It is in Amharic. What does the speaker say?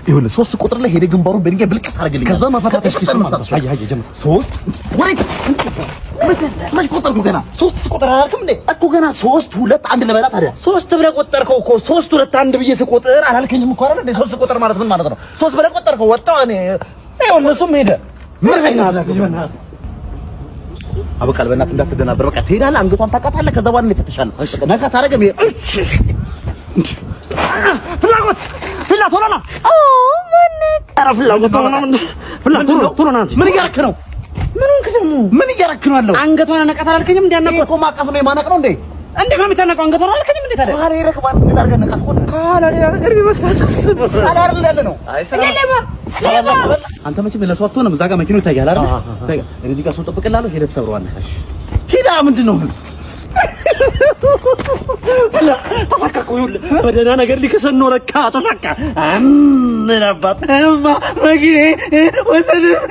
ይኸውልህ ሶስት ቁጥር ላይ ሄደህ ግንባሩን በድንጋይ ብልቅጥ ታደርግልኛለህ። ከዛ ማፈታተሽ ኪስ ማለት ነው። አይ አይ ጀምር። ሶስት ወሬት መች ቆጠርኩ? ገና ሶስት ቁጥር አላልክም እንዴ? እኮ ገና ሶስት ሁለት አንድ ልበላ ታዲያ። ሶስት ብለህ ቆጠርከው እኮ። ሶስት ሁለት አንድ ብዬ ስቆጥር አላልከኝም እኮ አይደል እንዴ? ሶስት ቁጥር ማለት ምን ማለት ነው? ሶስት ብለህ ቆጠርከው ወጣሁ እኔ። ይኸው እነሱም ሄደ። ምን አይነት አበቃል። በእናትህ እንዳትደናበር። በቃ ትሄዳለህ፣ አንገቷን ታውቃታለህ። ከዛ በኋላ እኔ እፈትሻለሁ። ነካ ታደርገም። እሺ ፍላጎት ፍላ ቶሎ ና። ኦ ማነክ? ኧረ ፍላጎት ቶሎ ና። ፍላ ቶሎ ቶሎ ና። ምን እያደረክ ነው? ምን ሆንክ ደግሞ? ምን እያደረክ ነው ያለው? አንገቷን ነቃት አላልከኝም? እንዴ ይሄ እኮ ማቀፍ ነው፣ የማነቅ ነው እንዴ? እንዴት ነው የሚታነቀው? አንገቷን አላልከኝም እንዴ ታዲያ? ኋላ ሄደህ ማን አድርገህ ነቃት እኮ ነው። ከኋላ ሌላ ነገር ቢመስላት ኋላ አይደል ያለ ነው። ሌባ ሌባ! አንተ መቼም ለሰው አትሆንም። እዛ ጋር መኪናው ይታያል አይደል? ይታያል። እኔ እዚህ ጋር ሰው እጠብቅልሃለሁ። ሄደህ ትሰብረዋለህ። ሂዳ። ምንድን ነው? ተሳካ እኮ ይኸውልህ፣ በደህና ነገር ሊከሰን ነው ለካ። ተሳካ። ምን አባት እማ መኪኔ ወሰድም።